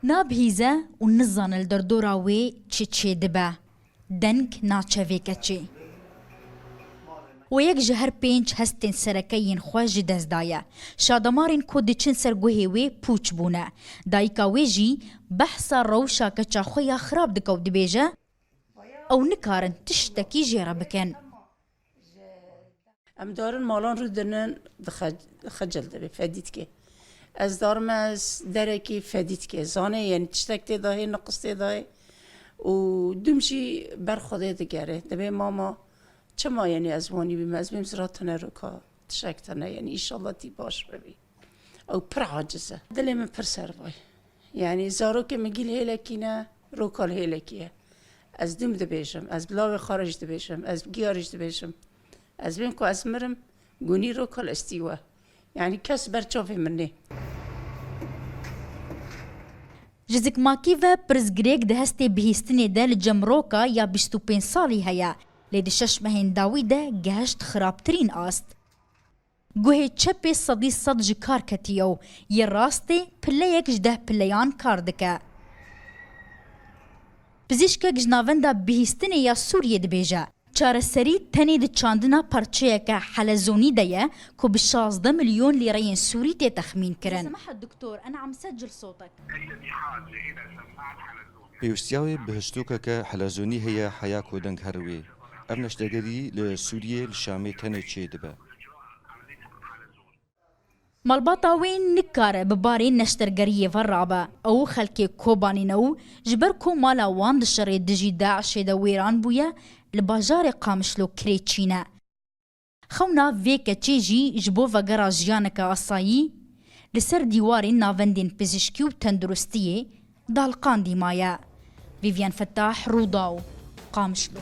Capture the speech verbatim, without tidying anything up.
Nabihîze û nizane li derdora wê çi çêdibe. Deng naçe vê keçê. Û yek ji her pênc hestên sereke yên xwe ji dest daye. Şademarên ku diçin ser guhê wê pûç bûne. Dayika wê jî behsa rewşa keça xwe ya xirab dike û dibêje, ew nikarin tiştekî jê re bikin. Em darin malan rûdinin, xecil dibe, fedî dike. Ez darim ez derekî fedî dike. Zanê, yanî tiştek tê de hê, niqis tê de hê. Û dûm jî ber Xwedê digere. Dibê mama, çima, yanî ez wanî bîm, ez bêm zira tune roka, tiştek tune, yanî înşallah tî baş bibî. Ew pir aciz e. Dilê min pir servay. Yanî zarokê min gîl hêlekî ne, roka li hêlekî ye. Ez dûm dibêjim, ez bi lawê xwe re jî dibêjim, ez bi giya re jî dibêjim. Ez bêm ku ez mirim, gunî roka li estî we. Yanî kes ber çavê min nê. Ji zikmakî ve pirsgirêk di hestê bihîstinê de li cem roka ya bîst û pênc salî heye, lê di şeş mehên dawî de gehişt xirabtirîn ast. Guhê çepê sedî sed ji kar ketiye û yê rastê pileyek ji deh pileyan kar dike. Pizîşkek ji Navenda Bihîstinê ya Sûriyê dibêje, çareserî tenê di çandina parçeyeke helezonî de ye ku bi şazdeh milyon lîreyên sûrî tê texmînkirin. Pêwîstiya wê bi hiştokeke helezonî heye heya ku deng here wê. Ev neştegerî li Sûriyê, li Şamê tenê çêdibe. Malbata wê nikare bi barê neştergeriyê ve rabe. Ew xelkê Kobanê ne û ji ber ku mala wan di şerê dijî DAIŞê de wêran bûye, li bajarê Qamişlo kirêçî ne. Xewna vê keçê jî ji bo vegera jiyaneke asayî li ser dîwarên navendên pizîşkî û tenduristiyê daliqandî maye. Vîvyen Fetah, Rûdaw, Qamişlo.